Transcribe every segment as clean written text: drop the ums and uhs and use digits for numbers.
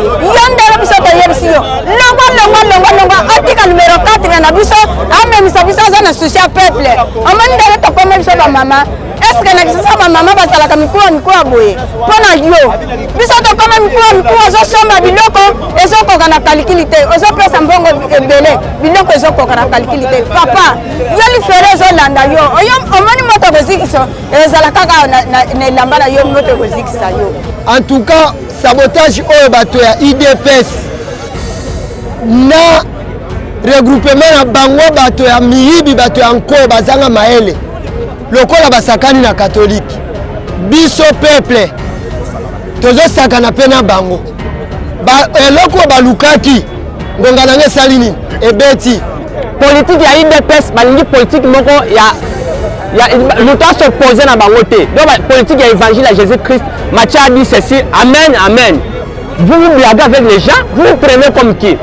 Yo ndenge biso toyebisi yo, longwa longwa longwa longwa, atika numero 4 na biso, amemisa biso, aza na souci ya peuple. Omoni ndenge tokoma biso bamama, eske na kisasa bamama bazalaka mikuwa mikuwa boye? Mpo na yo biso tokoma mikuwa mikuwa, ozosomba biloko ezokoka na kalikili te, ozopesa mbongo ebele, biloko ezokoka na kalikili te. Papa, yo lifelo ezolanda yo, omoni moto akozikisa, ezala kaka na elamba na yo, moto ekozikisa yo. En tout cas, sabotage oyo bato ya UDPS na regroupement na bango, bato ya miyibi, bato ya nko, bazanga mayele, lokola basakani na katolike, biso peuple tozosakana mpe na bango. Eloko oyo balukaki, ngonga nango esali nini? Ebeti. Politique ya UDPS, balingi politique moko ya moto as'oppose na bango te. Donc politique ya évangile ya Jésus Christ, Matthieu a dit ceci, amen amen. Vous vous blaguez avec les gens, vous vous prenez comme qui?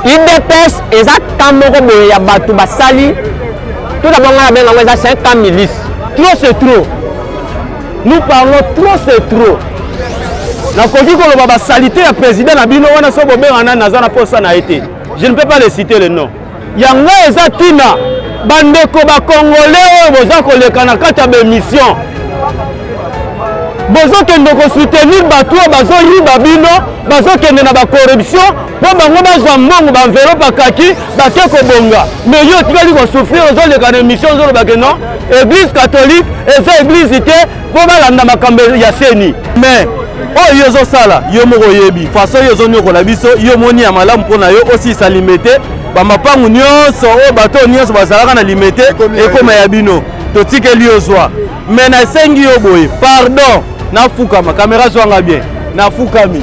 UDPS eza camp moko boye ya bato basali tout d'abord. Ngai nabenga yango eza, c'est un camp milice. Trop, c'est trop, nous parlons trop, c'est trop. Nakoki koloba basaleté ya président na bino wana, so bobenga nani, naza na posa na ye te, je ne peux pas le citer le nom. Yango eza ntina, bandeko bakongole oyo boza koleka na kati ya baémission, bozokende kosoutenir bato oyo bazoyiba bino, bazokende na bacorruption mpo bango bazwa mbongo, baenveloppe akaki, bake kobonga. Mais yo otikali kosouffrir, ozoleka na émission, ozolobake non, église catholique eza église te mpo balanda makambo ya CENI. Mais oyo yo ozosala, yo moko oyebi façon oyo ozoniokola biso. Yo moni ya malamu mpo na yo osilisa Limete, bamapangu nyonso oyo bato oyo nyonso bazalaka na Limete ekóma ya bino. Totikeli yo, zwa. Mais nasengi yo boye, pardon, nafukama, caméra zwanga bien, nafukami,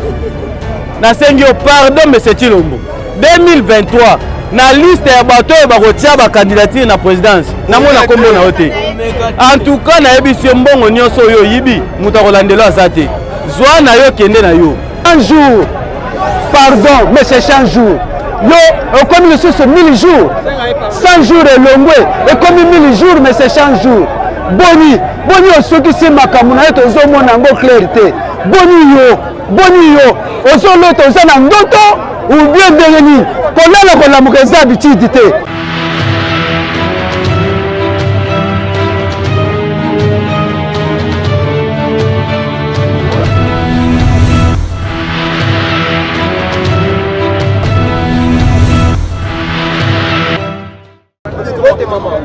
nasengi yo pardon, monsieur Tshilombo. 2023, na liste ya bato oyo bakotia bacandidature na présidence, namona nkombo na yo te. En tout cas, nayebisi yo, mbongo nyonso oyo oyibi, moto akolandela aza te. Zwa na yo, kende na yo. Un jour, pardon, mais c'est 100 jours. Yo okomi lisusu 1000 jours, 100 jours elongwe, ekomi 1000 jours. Mais c'est 100 jours. Boni boni osukisi makambo na yo? Tozomona yango clair te. Boni yo, boni yo ozolota, oza na ndoto ou bien ndenge nini? Kolala kolamuka eza habitude te.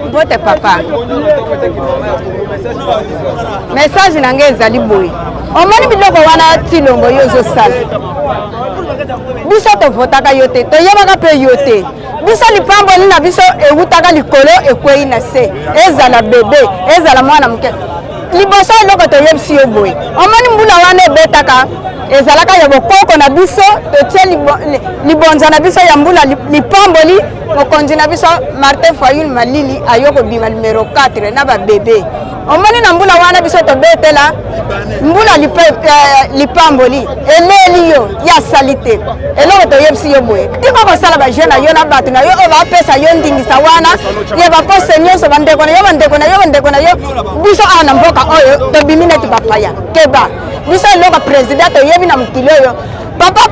Mbote papa, message na ngai ezali boye. Omoni biloko wana, Tshilombo, yo ozosala, biso tovotaka yo te, toyebaka mpe yo te. Biso lipamboli na biso ewutaka likolo, ekwei na se, ezala bebe, ezala mwana moke. Liboso eloko toyebisi yo boye, omoni mbula wana ebetaka, ezalaka ya bokoko na biso. Totie libonza na biso ya mbula, lipamboli. Mokonzi na biso Martin Fayulu Malili ayo kobima numero 4 na babebe. Omoni na mbula wana biso tobetela mbula lipamboli, eleli yo ya sali te. Eloko toyebisi yo boye, tika kosala bajeu na yo na bato na yo oyo bapesa yo ndingisa wana ya baposte nyonso, bandeko na yo, bandeko na yo, bandeko na yo. Biso awa na mboka oyo tobimi neti bapaya. Keba. Biso eloko président toyebi na mokili oyo, papa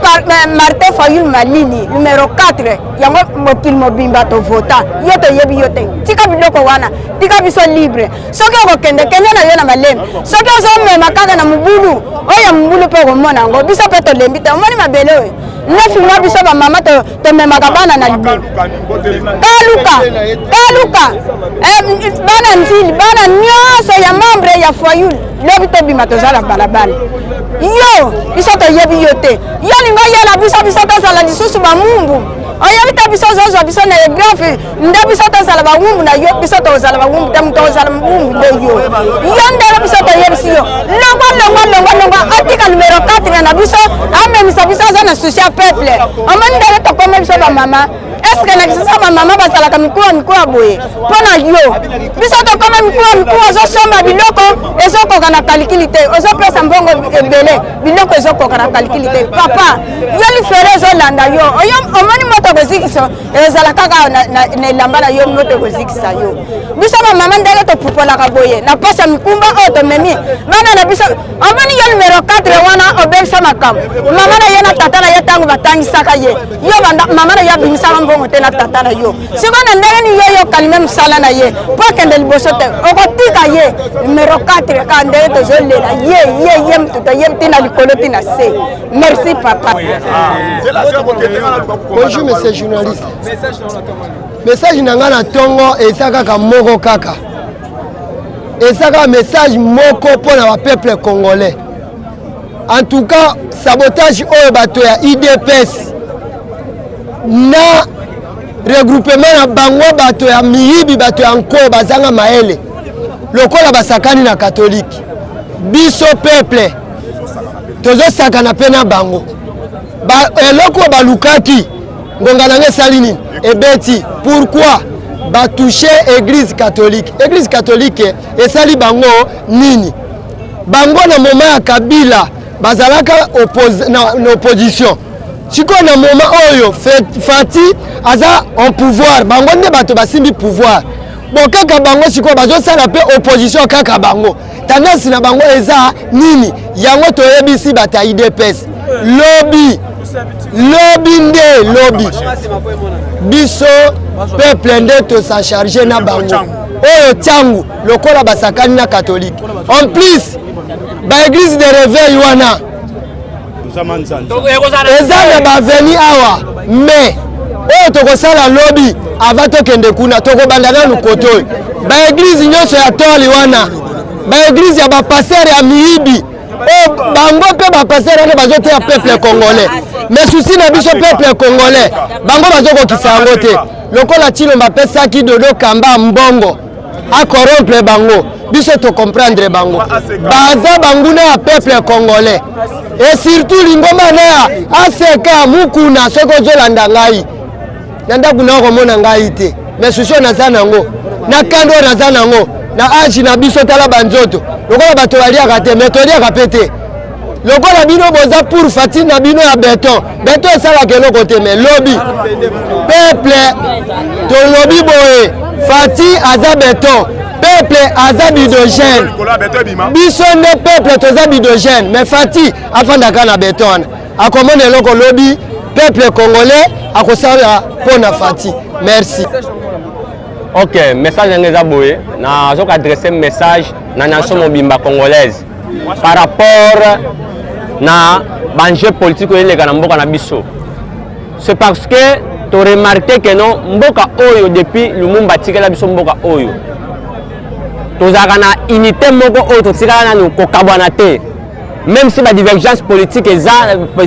Martin Fayulu Malili numero 4, yango mokili mobimba tovota yo. Toyebi yo te. Tika biloko wana, tika biso libre. Soki okokende, kende na yo na malemi. Soki ozomema kaka na mobulu oyo ya mobulu mpe okomona yango, biso mpe tolembi te. Omoni mabele oyo, 9 mois, biso bamama tomemaka bana na libulu, kaluka kaluka, bana Ndjili, bana nyonso ya membre ya Fayulu. Lobi tobima, tozala balabala. Yo, biso toyebi yo te. Yo lingo oyela biso, biso tozala lisusu bamumbu. Oyebi te, biso ozozwa biso na egrafe nde biso tozala bawumbu na yo. Biso tozala bawumbu te, moto ozala mowumbu nde yo. Yo ndenge biso toyebisi yo, longwa longwa longwa longwa, atika numero 4 na biso, amemisa biso, aza na souci ya peuple. Omoni ndenge tokoma biso bamama. Eske na kisasa bamama bazalaka mikuwa mikuwa boye mpo na yo? Biso tokoma mikuwa mikuwa, ozosomba biloko ezokoka na kalikili te, ozopesa mbongo ebele, biloko ezokoka na kalikili te. Papa, yo lifelo ezolanda yo, omoni moto ekozikisa, ezala kaka na elamba na yo, moto ekozikisa yo. Biso bamama ndenge topupolaka boye na posa ya mikumba oyo tomemi bana na biso. Omoni yo numero 4 wana obebisa makambo. Mama na ye na tata na ye ntango batangisaka ye, yo banda mama na ye abimisaka mbongo te na tata na yo. Sikoyo na ndenge nini yo yokalime mosala na ye mpo akende liboso te? Okotika ye numero 4 kaka ndenge tozolela ye ye ye moto toyebi ntina likolo ntina se. Merci papa. Bonjour monsieur journaliste. Message na ngai na ntongo eza kaka moko kaka, eza kaka message moko mpo na bapeuple congolais. En tout cas sabotage oyo bato ya UDPS na regroupement na bango, bato ya miyibi, bato ya nko bazanga mayele lokola basakani na katolike, biso peuple tozosakana mpe na bango. Eloko oyo balukaki ngonga na ngai esali nini ebeti. Pourquoi batouche église catholique? Église catholique esali bango nini? Bango na moment ya Kabila bazalaka na opposition. Sikoyo na moment oyo Fati aza en pouvoir, bango nde bato basimbi pouvoir. Bon, kaka bango sikoyo bazosala mpe opposition kaka bango. Tendance na bango eza nini? Yango toyebisi bato ya UDPS, lobi lobi nde lobi biso peuple nde tosacharge na bango oyo ntango lokola basakani na catholique. En plus baeglise de réveil wana eza na baveni awa, mais oyo tokosala lobi avant tokende kuna, tokobanda nanu kote oyo baeglise nyonso ya toli wana, baeglise ya bapastere ya miyibi oyo bango mpe bapastere wana bazoteya peuple congolais. Mais souci na biso peuple congolais, bango bazokokisa yango te. Lokola Tshilombo apesaki Dodo Kamba mbongo acorrompre bango, biso tocomprendre bango baza banguna ya peuple congolais. Et surtout lingomba na ya ACK Mukuna, soki ozolanda ngai na ndako na okomona ngai te, mais souci oyo naza nango na kando oyo naza nango na age na biso, tala banzoto lokola bato baliaka te, mais toliaka mpe te lokola bino boza pour Fati na bino ya beton. Beton esalaka eloko te. Mais lobi peuple tolobi boye, Fati aza beton, peuple aza bidogène. Biso nde peuple toza bidogène, mais Fati afandaka na beton wana, akomona eloko lobi peuple congolais akosala mpo na Fati. Merci. Ok, message yango eza boye, nazoka adresse message na nation mobimba congolaise par rapport na baenjeu politique oyo eleka na mboka na biso. C'est parce que toremarke ke non, mboka oyo depuis Lumumba atikela biso mboka oyo, tozalaka na unité moko oyo totikala nanu kokabwana te, même si badivergence politique eza,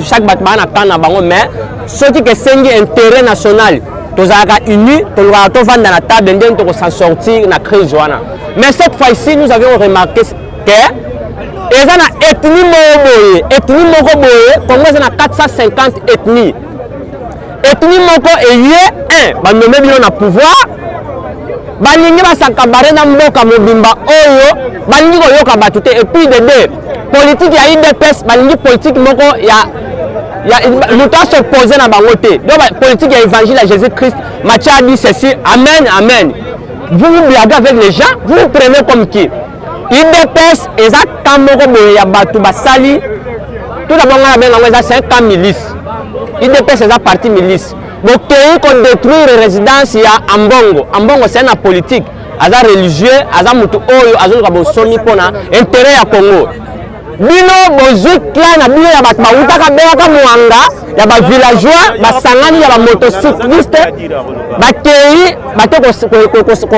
chaque bato baa na camp na bango, mais soki kesengi intérêt national, tozalaka uni, tolukaka tovanda na table ndenge tokos'en sortir na crise wana. Mais cette fois-ci, nous avions remarqué que eza na ethnie moko boye, ethnie moko boye. Congo eza na 450 ethnie. Ethnie moko eye 1 banome bino na pouvoir, balingi basakabare na mboka mobimba oyo, balingi koyoka bato te. Et puis de deux, politique ya UDPS, balingi politique moko ya moto as'oppose na bango te. Donc politique ya évangile ya Jésus Christ, Matthieu a dit ceci, amen amen. Vous vous blaguez avec les gens, vous vous prenez comme qui? UDPS eza camp moko boye ya bato basali. Tout d'abord ngai nabenga yango eza, c'est un camp milice. UDPS eza parti milice. Bokei kodétruire résidence ya Ambongo. Ambongo, c'est na politique, aza religieux, aza motu oyo azoluka bosomi mpona intérêt ya Congo. Bino bozwi clan na bino ya bato bawutaka beyaka mwanga ya bavillageois, basangani ya bamotocycliste, bakei bate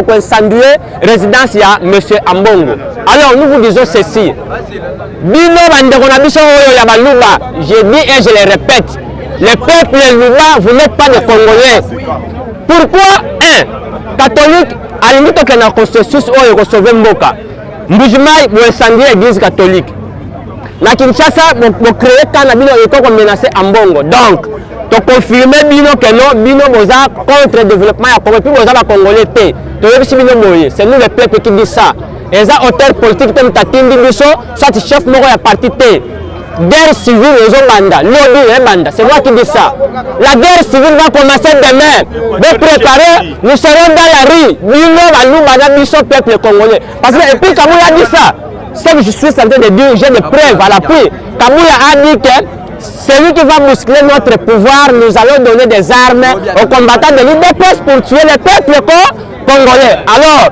koincendier résidence ya monsieur Ambongo. Alors nous vous disons ceci, bino bandeko na biso oyo ya baluba, je dis et je le répète, le peuple luba, vous n'êtes pas des Congolais. Pourquoi un catholique alingi tokende na consensus oyo ekosauve mboka? Mbujimai, boincendie église catholique. Na Kinshasa bo créer camp na bino eko ko menacer Ambongo. Donc to confirmer bino que non bino boza contre développement ya Congo puis boza ba congolais te. Toyebisi bino boye, c'est nous le peuple qui dit ça. Eza auteur politique te moto atindi biso soit chef moko ya parti te. Guerre civile ezobanda lobi ebanda, c'est moi qui dis ça. La guerre civile va commencer demain. Vous préparez, nous serons dans la rue. Bino baluba na biso peuple congolais. Parce que et puis Kabuya dit ça. Ce que je suis en train de dire, j'ai des preuves à l'appui. Kabuya a dit que celui qui va bousculer notre pouvoir, nous allons donner des armes aux combattants de l'UDPS pour tuer le peuple congolais. Alors,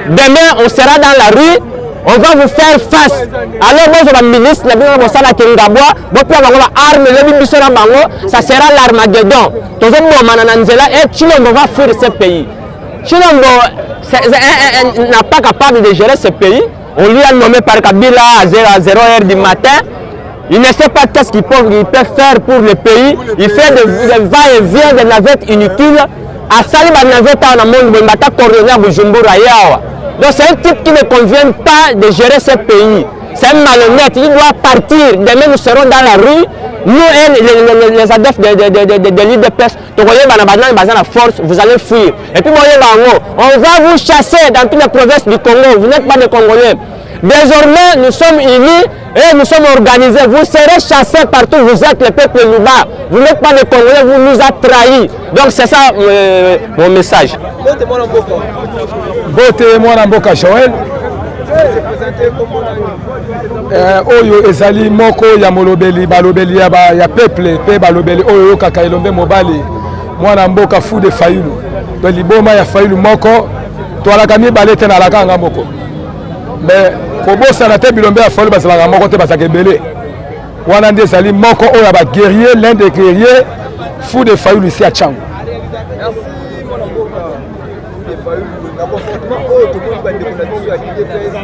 demain, on sera dans la rue, on va vous faire face. Alors, moi, je ministre, la bino bosala kingabwa, bopia bango ba armes, lobi biso na bango, ça sera l'Armageddon. Tozo bomana na nzela et Tshilombo va fuir ce pays. Tshilombo n'a pas capable de gérer ce pays. On lui a nommé par Kabila à 0 à 0 heure du matin. Il ne sait pas qu'est-ce qu'il peut, il peut faire pour le pays. Il fait des, des va-et-vient, des navettes inutiles. Asali ba navette awa na monde boye ata coordonné ya Bujumbura ye awa. Donc c'est un type qui ne convient pas de gérer ce pays. C'est un malhonnête, il doit partir. Demain nous serons dans la rue. Nous et les, les, les, les adeptes de, de, de, de, de l'UDPS, tokoyeba na banani baza na force, vous allez fuir. Et puis boyeba yango, on va vous chasser dans toutes les provinces du Congo. Vous n'êtes pas des Congolais. Désormais, nous sommes unis et nous sommes organisés. Vous serez chassés partout. Vous êtes le peuple Luba. Vous n'êtes pas des Congolais, vous nous avez trahis. Donc c'est ça mon message. Mbote mwana mboka Joël. Eh, oyo ezali moko ya molobeli balobeli ya, ba, ya peuple mpe balobeli oyo oyokaka elombe mobali mwana mboka fou de fayulu to liboma ya fayulu moko toalaka mibale te nalaka yanga moko me kobosana te bilombe ya fayulu bazalaka moko te bazalaka ebele wana nde ezali moko oyo ya baguerrier l'un des guerriers fou de fayulu ici ya chango na comportement oyo tomoni bandeko na biso ya udps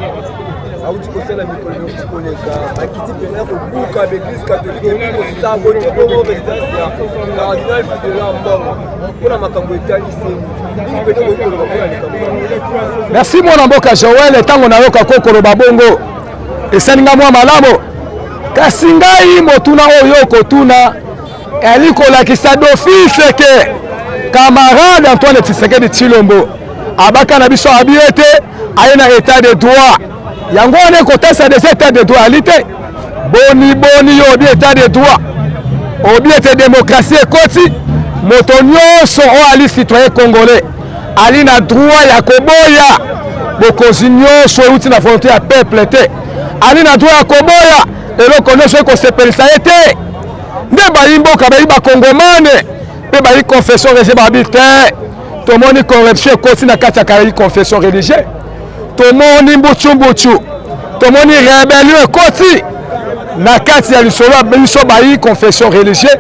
auti kosala mikolo mikuti koleka bakiti mpena kobuka baeglise catholique epi kosabote bongo résidence ya cardinal fidela mbongo mpona makambo etali seni nini mpena okoki koloba mpona likambo. Merci mwana mboka Joël, ntango nayoka ko koloba bongo esali nga mwa malamu, kasi ngai motuna oyo okotuna Eyali kolakisa d'office ke camarade Antoine Tshisekedi Tshilombo abaka na biso abi ete aye na etat de droit. Yango wana ekotasa deja etat de droit ali te. Boni boni yo obi etat de droit, obi ete demokratie ekoti, moto nyonso oyo ali citoyen congolais ali na droit ya koboya bokonzi nyonso euti na volonté ya peuple te, ali na droit ya koboya eloko nyonso ekosepelisa ye te. Nde bayi mboka bayi bakongomane mpe bayi confession religieuse babi te, tomoni corruption ekoti na kati ya kayi confession religieuse, tomoni mbutsumbutu, tomoni rebellion ekoti na kati ya lisolo ya biso bayi confession religieuse.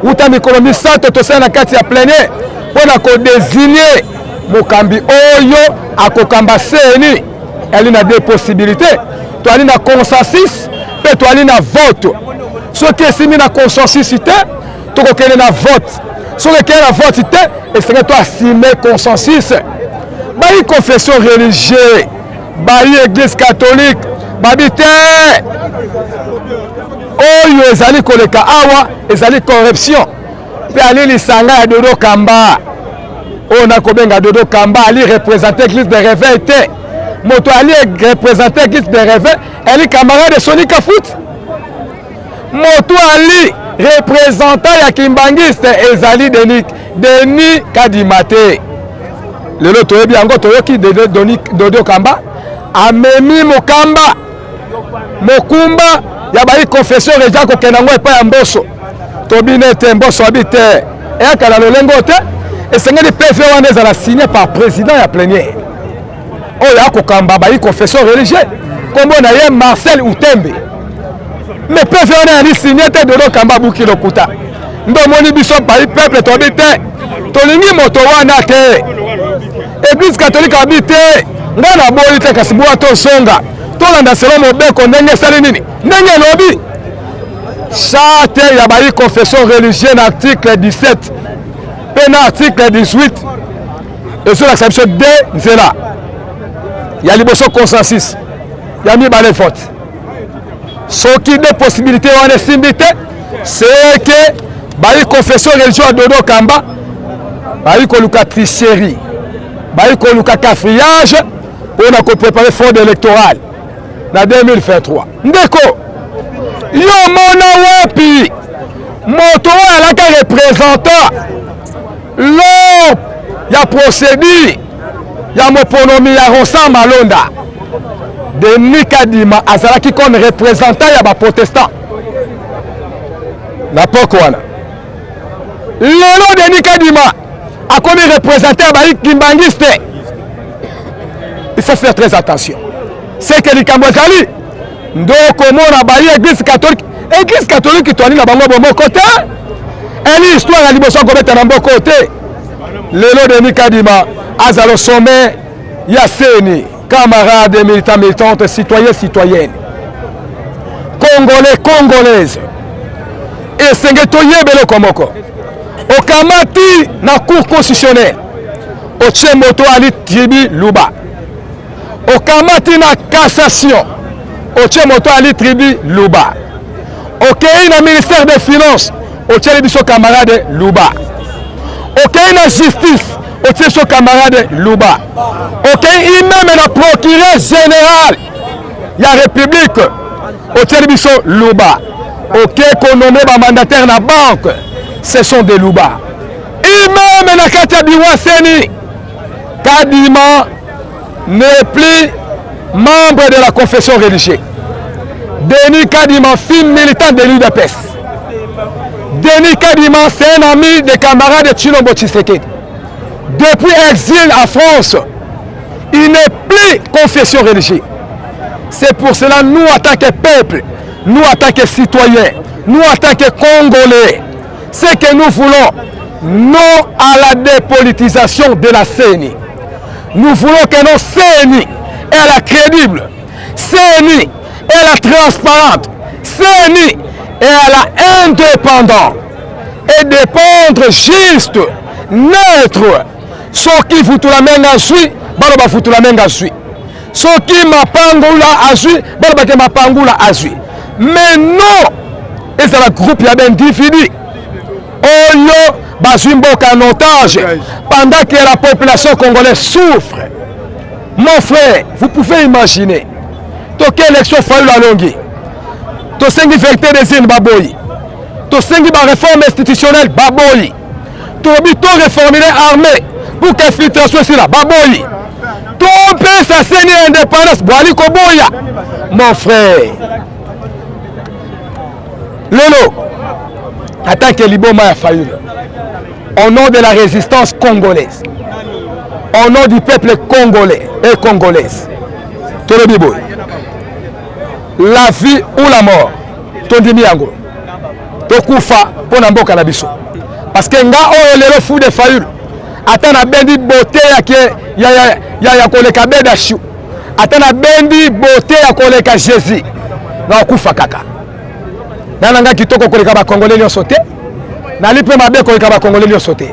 Uta mikolo misato tosala na kati ya plenier mpo na kodesigne mokambi oyo akokamba CENI. Ali na deux possibilités, toali na consensus mpe toali na vote. Soki esimbi na consensus te, tokokende na vote. Soki ekende na vote te, esengeli to assume consensus. Bayi confession religieuse, bayi église catholique, babi te oyo ezali koleka awa ezali corruption. Mpe ali lisanga ya Dodo Kamba oyo nakobenga Dodo Kamba ali représente église de réveil te. Moto ali représente église de réveil ali camarade Sony Kafuti. Moto ali représentant ya kimbangiste ezali Denis, Denis Kadima te. Lelo toyebi yango, toyoki Dodo Kamba amemi mokamba mokumba ya bayi confession eza kokende yango epai ya Mboso. Tobine te Mboso abi te eyaka na lolenge te, esengeli PV wana ezala signé par président ya plénière oyo akokamba bayi confession religieux, kombo na ye Marcel Utembe. Mais PV wana yali signé te, Dodo Kamba abuki lokuta. Nde omoni biso bayi peuple tobi te, tolingi moto wana te. Église catholique abi te, ngai naboyi te, kasi boya tozonga tolanda selo mobeko ndenge esali nini, ndenge elobi charte ya bayi confession religieuse na article 17 mpe na article 18 ezolakisa biso de nzela ya liboso consensus, ya mibale vote. Soki de possibilité wana esimbi te, c'est que bayi confession religion ya Dodo Kamba bayi koluka tricherie, bayi koluka cafouillage mpo na koprepare fraude électorale na 2023. Ndeko, yo mona wapi moto oyo alaka représentant lors ya procédure ya moponomi ya Ronsard Malonda? Denis Kadima azalaki comme représentant ya baprotestant na poko wana. Lelo Denis Kadima akomi représentant ya bayi kimbangiste. Il faut faire très attention. C'est que likambo ezali nde okomona bayi église catholique. Église catholique toali na bango bomoko te, eli histoire ya liboso akobeta na mboko te. Lelo Denis Kadima azala au sommet ya CENI. Camarades, militants, militantes, citoyens, citoyennes, congolais, congolaise, esenge toyeba eloko moko. Okamati na cour constitutionnelle, otie moto ali tribu luba. Okamati na cassation, otie moto ali tribu luba. Okei na ministère des finances, otieli biso camarade luba. Okei na justice, otie biso camarade luba. Okei imeme na procureur général ya république, otieli biso luba. Okei konome bamandataire na banque, ce sont des luba. Imeme na kati ya bureau ya CENI, Kadima n'est plus membre de la confession religieuse. Denis Kadima fut militant de l'UDPS. Denis Kadima, c'est un ami des camarades de Tshilombo Tshisekedi. Depuis exil en France, il n'est plus confession religieuse. C'est pour cela, nous, en tant que peuple, nous, en tant que citoyens, nous, en tant que Congolais, ce que nous voulons, non à la dépolitisation de la CENI. Nous voulons que nos CENI est la crédible, CENI est la transparente, CENI est la indépendante et dépendre juste, neutre. Soki futula menga azwi, baloba futula menga azwi. Soki mapangula azwi, baloba ke mapangula azwi. Mais non, ezala groupe ya baindividu oyo bazwi mboka en otage pendant que la population congolaise souffre. Mon frère, vous pouvez imaginer, toke élection, Fayulu alongi, tosengi vérité des urnes, baboyi. Tosengi baréforme institutionnelle, baboyi. Tolobi to réformule armée pour que infiltration esila, baboyi. Topesa CENI indépendance, boali koboya. Mon frère, lelo en tant que liboma ya Fayulu, au nom de la résistance congolaise, au nom du peuple congolais et congolaise, tolobi boye: la vie ou la mort. Tondimi yango, tokufa mpo na mboka na biso. Parce que nga oyo lelo fou de Fayulu, ata nabendi beauté ya, ya, ya, ya, ya koleka beda shu, ata nabendi beauté ya koleka Jésus, nakokufa kaka. Na na nga kitoko koleka bakongole nyonso te, nali mpe mabe koleka bakongole nyonso te,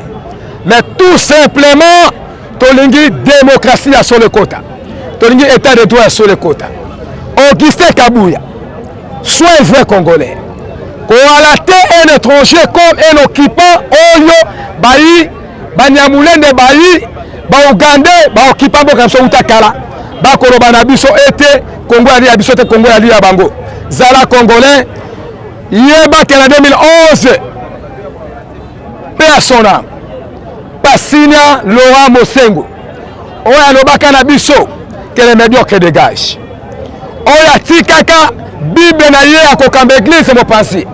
mais tout simplement tolingi démocratie ya solo ekota, tolingi état de droit ya solo ekota. Augustin Kabuya, sois un vrai Congolais. Koala te un étranger comme un occupant oyo bayi Banyamulende, bayi Baugandais baokipa mboka na biso uta kala. Bakoloba na biso ete Kongo yali ya biso te, Kongo yali ya bango. Zala Congolais, yeba ke na 2011, mpe ya son âme, Pasinya Laurent Mosengo oyo alobaka na biso que le médiocre dégage, oyo atikaka Bible na ye ya kokamba église mopanzi,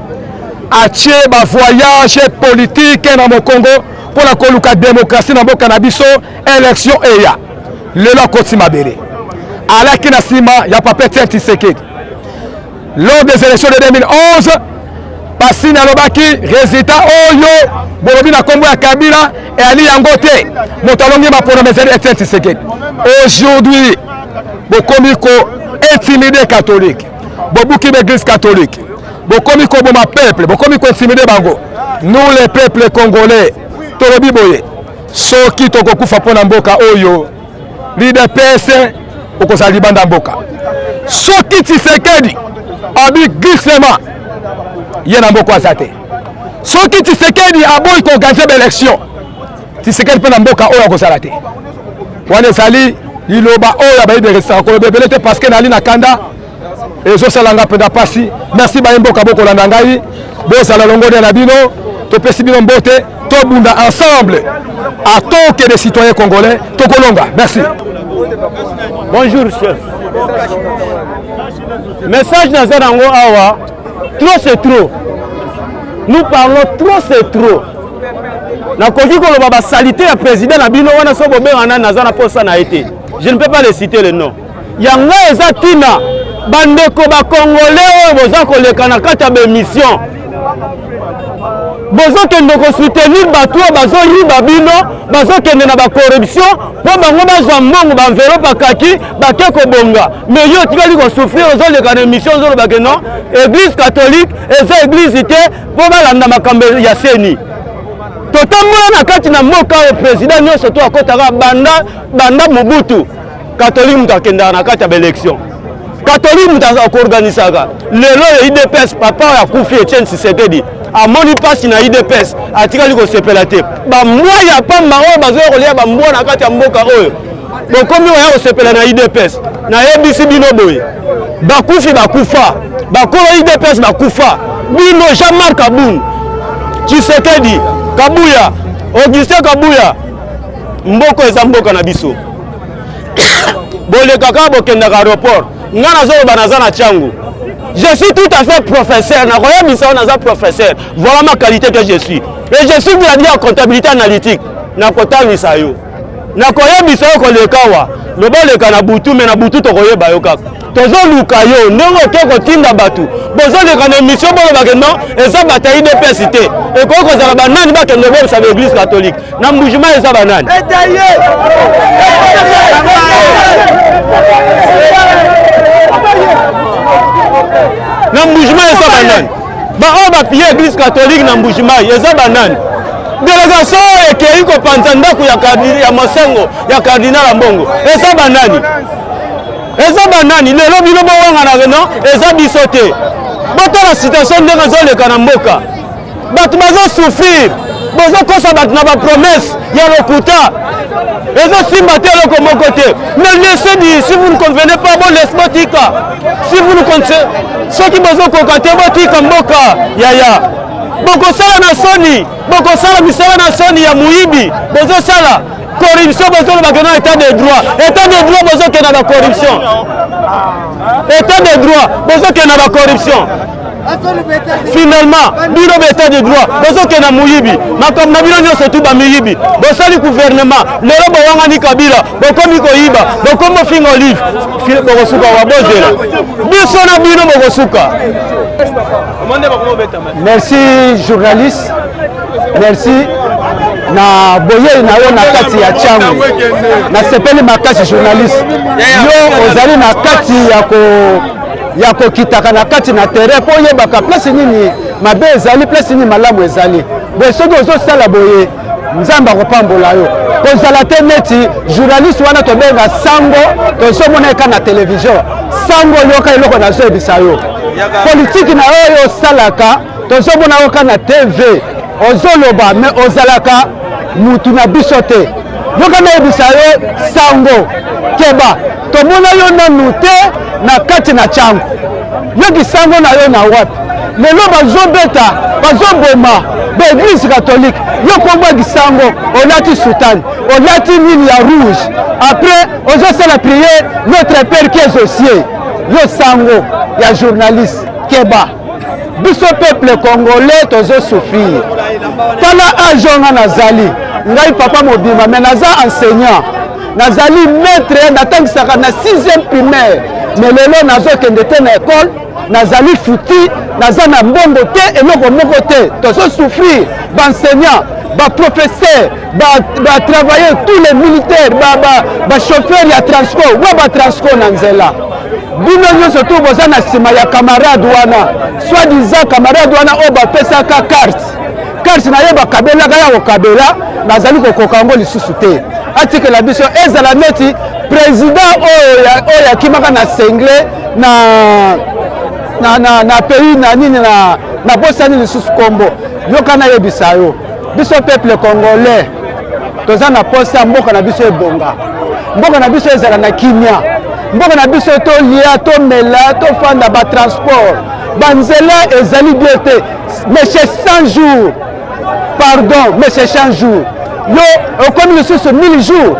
atie bavoyage politique na mokongo mpona koluka démocratie na mboka na biso, élection eya. Lelo akoti mabele. Alaki na nsima ya papa Etienne Tshisekedi lors des élections de 2011. Pasini alobaki: résultat oyo bolobi na nkombo ya Kabila eyali yango te, moto alongi maponami ezali Etienne Tshisekedi. Aujourd'hui bokomi ko intimider catholique, bobuki baeglise catholique, bokomi koboma peuple, bokomi kointimider bango. Nous, les peuples congolais, tolobi boye: soki tokokufa mpo na mboka oyo, l'UDPS okozala libanda mboka. Soki Tshisekedi Abi glissement ye na mboka aza te. Soki Tshisekedi aboyi koorganize baélection, Tshisekedi mpe na mboka oyo akozala te. Wana ezali liloba oyo ya bayi resaka koloba ebele te parce que nali na kanda ezosala nga mpenza mpasi. Merci baye mboka bokolanda ngai, bozala longonia na bino, topesi bino mbote, tobunda ensemble en tant que des citoyens congolais, tokolonga. Merci. Bonjour chef. Message naza nango awa, trop c'est trop. Nous parlons trop c'est trop. Nakoki koloba ba salite ya président na bino wana so bobenga nani naza na posa na ye te. Je ne peux pas le citer le nom. Yango eza tina bandeko ba congolais oyo boza koleka na kati ya ba émission bozokende kosoutenir bato oyo bazoyiba bino, bazokende na bacorruption mpo bango bazwa mbongo baenveloppe akaki bake kobonga. Mais yo otikali kosouffrir, ozoleka na émission ozoloba ke non, église catholique eza église te mpo balanda makambo ya seni. Totambola na kati na mboka oyo président nyonso to akotaka banda banda Mobutu, catholique moto akendaka na kati ya baélection, catholique moto akoorganisaka. Lelo oyo UDPS, papa oyo akufi Etienne Tshisekedi amoni mpasi na UDPS, atikali kosepela te. Bambwa ya pamba oyo bazoya kolia bambwa na kati ya mboka oyo, bokomi oya kosepela na UDPS. Nayebisi bino boye, bakufi bakufa, bakolo UDPS bakufa. Bino Jean-Marc Kabund, Tshisekedi, Kabuya, Augustin Kabuya, mboka eza mboka na biso. Boleka kaka bokendaka aéroport, nga nazoloba naza na Tshangu, je suis tout à fait professeur, nakoyebisa yo naza professeur. Voilà ma qualité que je suis, et je suis gladié en comptabilité analytique. Nakotangisa yo, nakoyebisa yo koleka wa loba oleka na butu, me na butu tokoyeba yo kaka. Tozoluka yo ndenge oke kotinda bato, bozoleka na émission bolobake non, eza bato ya UDPS te. Ekoki kozala banani bakende kobomisa baeglise catholique na Mbujima? Eza banani? Na Mbujima eza banani baoyo bapille église catholique na Mbujimai? Eza banani? Délégation oyo ekei kopanza ndako ya Mosengo ya cardinal ya mbongo, eza banani? Eza banani? Lelo bino bowanganaka non, eza biso te. Botala situation ndenge ezoleka na mboka, bato bazosouffrir, bozokosa bato na bapromesse ya lokuta, ezosimba te eloko moko te. Mais laissez dire, si vous ne convenez pas, bolese, botika. Si vous ne soki bozokoka te, botika mboka yaya. Bokosala na soni, bokosala misala na soni ya moyibi, bozosala corruption, bozoloba ke non, état de droit, état de droit, bozokende na bacorruption. État de droit, bozokende na bacorruption. Finalement bino ba état de droit, bozokende na moyibi. Makambo na bino nyonso tu bamiyibi. Bosali gouvernement, lelo bowangani Kabila, bokomi koyiba, bokomi bofinga Olive. Bokosuka wa bozela biso na bino bokosuka. Merci journaliste, merci na boyei na yo na kati ya Tshangu. Nasepeli makasi journaliste, yo ozali na kati ya ko ya kokitaka na kati na terrain mpo oyebaka place nini mabe ezali, place nini malamu ezali. Boye soki ozosala boye, Nzambe akopambola yo. Kozala te neti journaliste wana tobenga sango, tozomona eka na televizio. Sango, yoka eloko nazoyebisa yo. Politiki na yo oyo osalaka, tozomona yo ka na TV ozoloba, me ozalaka mutu na biso te. Yoka nayebisa yo sango, keba, tomona yo nanu te na kati na Tshangu. Yo kisango na yo na wapi? Lelo bazobeta, bazoboma baeglise catholique, yo kombo ya kisango, olati soutane, olati nini ya rouge, après ozosala prière Notre Père qui est aux cieux. Yo sango ya journaliste, keba. Biso peuple congolais tozosouffrir. Tala age nga nazali, ngai papa mobimba, mais naza enseignant, nazali maître, natangisaka na 6e primaire, mais lelo nazokende te na école, nazali futi, naza na mbongo te, eloko moko te. Tozosouffrir, baenseignant, baprofesseur, batravailleur, tous les militaires, bachauffeur ya transport, wa batransport na nzela. Bino nyonso tu boza na nsima ya camarade wana, soit disant camarade wana oyo bapesaka carte, carte na ye bakabelaka ya kokabela, nazali kokoka yango lisusu te. Atikela biso ezala neti président oyo oyo akimaka na sengle na na, na, na pays na nini na nabosani lisusu nkombo. Yoka nayebisa yo, biso peuple congolais toza na posa mboka na biso ebonga, mboka na biso ezala na kimia, mboka na biso tolia, tomela, tofanda, batransport, banzela ezali bien te. Monsieur 100 jours, pardon, monsieur 100 jours, yo okomi lisusu 1000 jours,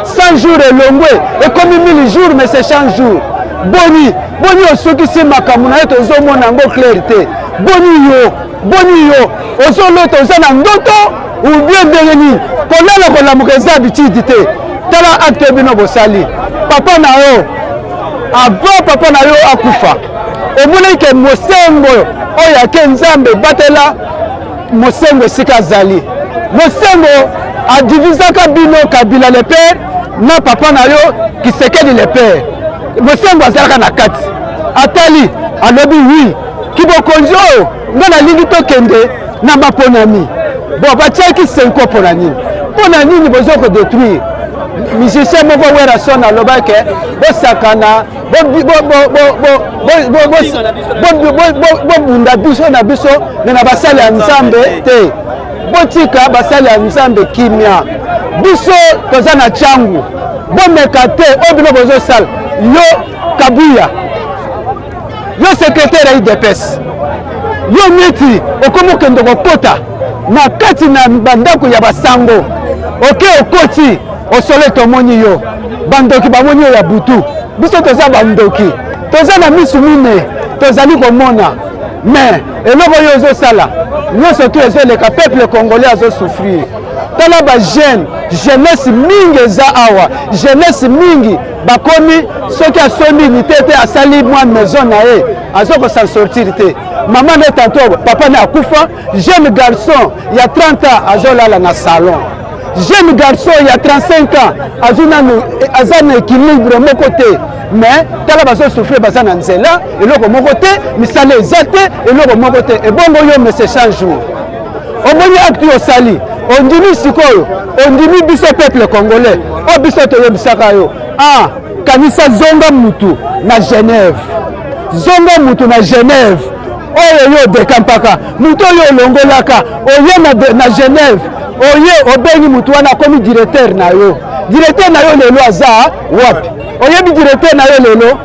100 jours elongwe ekomi 1000 jours, monsieur 100 jours. Boni boni osukisi makambo na yo, tozomona yango clair te. Boni yo, boni yo ozolota, oza na ndoto ou bien ndenge nini? Kolala kolamuka eza habitude te. Tala acte bino bosali, papa na yo avant papa na yo akufa, omonaki ke mosengo oyo ake Nzambe batela mosengo esika azali. Mosengo adivisaka bino Kabila le père na papa na yo Kisekedi le père. Mosengo azalaka na kati, atali alobi wi kibokonzi oyo nga nalingi tokende na maponami. Bon, batiaki senko mpo na nini? Mpo na nini bozo kodétruire musicien moko Werrason alobaki bosakana, bobunda biso na biso me na basali ya Nzambe te. Botika basali ya Nzambe kimia. Biso toza na Tshangu, bomeka te oyo bino bozosala. Yo Kabuya, yo secrétaire ya UDPS, yo neti okomi okende kokota na kati na bandako ya basango, oke okoti osole, tomoni yo, bandoki bamoni yo ya butu. Biso toza bandoki, toza na misu mine, tozali komona. Mais eloko oyo ozosala nyonso tu ezoleka, peuple congolais azosouffrir. Tala bajeune, jeunesse mingi eza awa, jeunesse mingi bakomi soki asombi unité te, asali mwa maison na ye, aza s'en sortir te. Mama ne tantôt papa ne akufa, jeune garçon ya 30 ans azolala na salon, jeune garçon ya 35 ans azwi nanu, aza na équilibre moko te. Mais tala, bazosouffrir, baza na nzela, eloko moko te, misala eza te, eloko moko te. Ebongo yo monsieur 100 jours, omoni acte oyo osali, ondimi sikoyo, ondimi biso peuple congolais oyo biso toyebisaka yo. Ah, kanisa, zonga mutu na Genève, zonga mutu na Genève oyo yo odekampaka, mutu oyo olongolaka, oye na Genève, oye obengi mutu wana akomi directeur na yo. Directeur na yo lelo aza wapi? Oyebi directeur na yo lelo?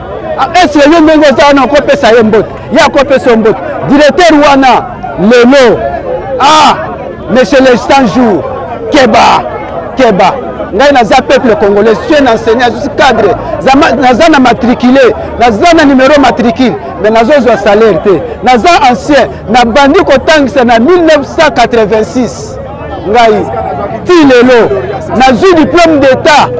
Est-ce yo ndenge oza wana okopesa ye mbote? Ye akopesa yo mbote, directeur wana lelo? Ah, monsieur le 100 jours, keba, keba. Ngai naza peuple congolais, suis un enseignant, je suis cadre, naza na matricule, naza na numéro matricule, mais nazozwa salaire te. Naza ancien, nabandi kotangisa na 1986, ngai ti lelo nazwi diplôme d'état,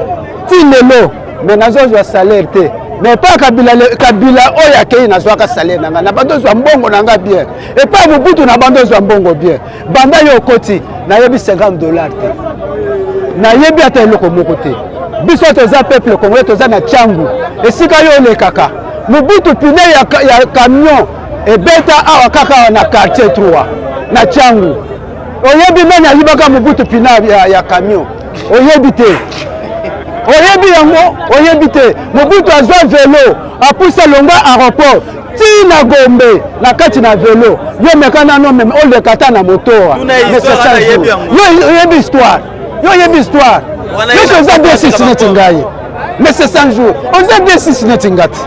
ti lelo mais nazozwa salaire te. Mais epai Kabila, Kabila oyo akei, nazwaka salaire na ngai, na bando ozwa mbongo na ngai bien. Epai Mobutu, na bando ozwa mbongo bien. Banda yo okoti, nayebi 50 $ te, nayebi ata eloko moko te. Biso toza peuple congolais, toza na Tshangu, esika yo olekaka. Mobutu, pneu ya camion ebeta awa kaka awa na quartier 3 na Tshangu. Oyebi nani ayibaka Mobutu pneu ya camion? Oyebi te? Oyebi yango? Oyebi te? Mobutu azwa velo, apusa longwa aéroport ti na Gombe na kati na velo. Yo meka nano meme oleka ata na motoa. Yo oyebi histoire? Yo oyebi histoire? Yo oza D6 neti ngai, mais c'est 100 jours, oza D6 neti nga te.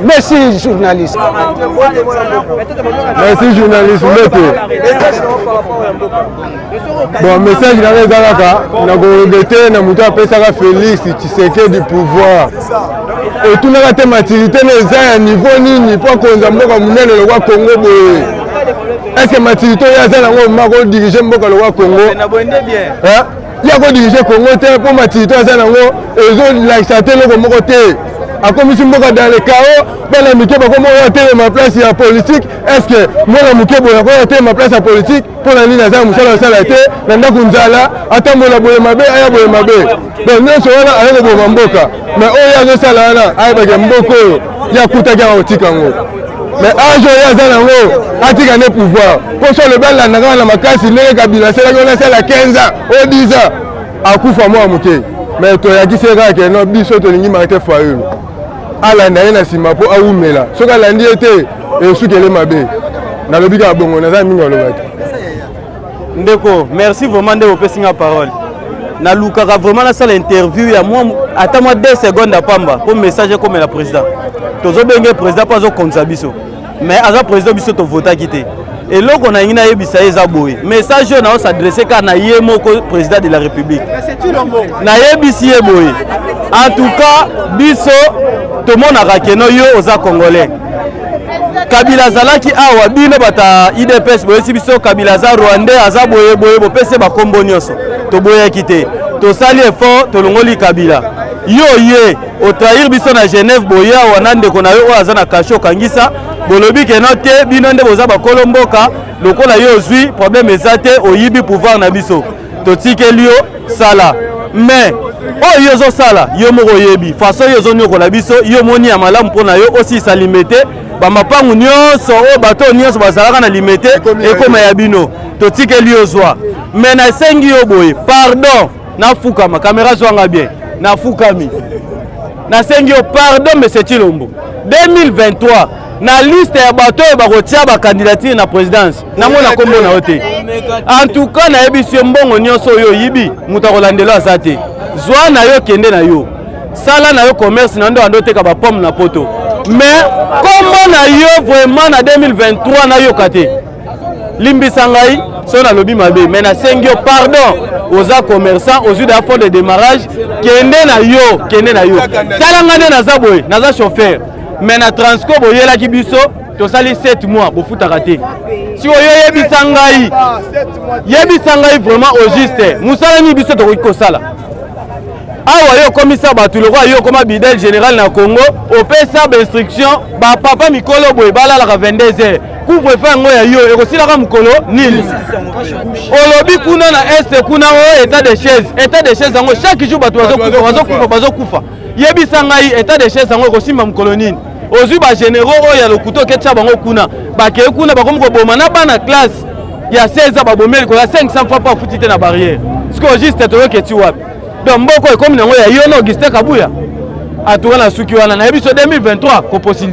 Merci journaliste. Merci journaliste. Mbote. Bon, message na ngai eza kaka na koregretter na moto apesaka Félix Tshisekedi pouvoir. Otunaka te maturité na eza ya niveau nini mpo akonza mboka monene lokwa Congo boye? Est-ce maturité oyo aza nango ma kodiriger mboka lokwa Congo? Ye akodiriger Congo te, mpo maturité aza nango ezolakisa te eloko moko te. Akomisi mboka dans le chaos. Bana mike bakomi oyo atelema place ya politique. Est ce que mwana moke boye akoya atelema place ya politique? Mpo na nini? Aza mosala asala te na ndako, nzala, atambola boye mabe, aya boye mabe. Donc nyonso wana aye koboma mboka. Mais oyo azosala wana, ayebake mboka oyo ye akutaki, aka kotika yango. Mais age oyo aza nango, atika nde pouvoir, mpo so alobi alanda kaka na makasi ndenge Kabila asalaki wana, asala 15 ans o 10 ans, akufa mwa moke. Mais toyakisi ye kaka ke no, biso tolingi Martin Fayulu. Alanda ye na nsima mpo awumela. Soki alandi ye te, esukele mabe. Nalobi kaka bongo, naza mingi aloba te. Ndeko, merci vraiment nde opesi nga parole. Nalukaka vraiment nasala interview ya mwa ata mwa 2 secondes ya pamba mpo message ekomela président. Tozobenge président mpo azokonza biso. Mais aza président biso tovotaki te. Eloko nalingi nayebisa ye eza boye. Message oyo nao s'adresser kaka na ye moko président de la République. Nayebisi ye boye. En tout cas, biso tomonaka keno yo oza congolais. Kabila azalaki awa, bino bato ya UDPS boyesi biso Kabila aza rwandais, aza boye boye, bopesi ye bakombo nyonso. Toboyaki te. Tosali effort, tolongoli Kabila. Yo ye otrahir biso na Genève boye awa na ndeko na yo oyo aza na cachot okangisa, bolobi ke no te, bino nde boza bakolo mboka, lokola yo ozwi problème eza te, oyibi pouvoir na biso. Totikeli yo sala. Mais oyo yo ozosala yo moko oyebi façon yo ozonyokola biso, yo omoni ya malamu mpo na yo osilisa Limete, bamapangu nyonso oyo bato oyo nyonso bazalaka na Limete ekoma ya bino, totikeli yo zwa. Mais nasengi yo boye, pardon, nafukama, kamera zwanga bien, nafukami, nasengi yo pardon monsieur Tshilombo. 2023 na liste ya bato oyo bakotia ba candidature na présidence, namona kombo na yo te. En tout cas nayebisi yo, mbongo nyonso oyo oyibi moto akolandela aza te. Zwa na yo, kende na yo, sala na yo commerce na ndo ando oteka ba pomme na poto, mais kombo na yo vraiment na 2023 nayoka te. Limbisa ngai soki nalobi mabe, mais nasengi yo pardon. Oza commerçant, ozwi da fond de démarrage, kende na yo, kende na yo. Tala ngai nde naza boye, naza chauffeur, mais na Transco boyelaki biso tosali 7 mois bofutaka te. Si oyo yebisa ngai, yebisa ngai vraiment au juste mosala nini biso tokoki kosala awa? Yo okomisa bato lokola yo okoma bidel général na Congo, opesa bainstruction bapapa mikolo boye balalaka 22 heures, couvre-feu yango ya yo ekosilaka mokolo nini? Olobi kuna na est kuna oyo état de chaise, état de chaise yango chaque jour bato bazokufa, bazokufa, bazokufa. Yebisa ngai, état de chaise yango ekosimba mokolo nini? Ozwi bagénéraux oyo ya lokuta, oketisa bango kuna, bakei kuna bakomi koboma na bana classe ya 16 ans, babomi likolo ya 500 francs mpo afuti te na barrière. Sikoyo juste toyoki ti wapi? Donc mboka ekomi nango ya yo na Augustin Kabuya. Atuka na suki wana, nayebi so 2023 koposi.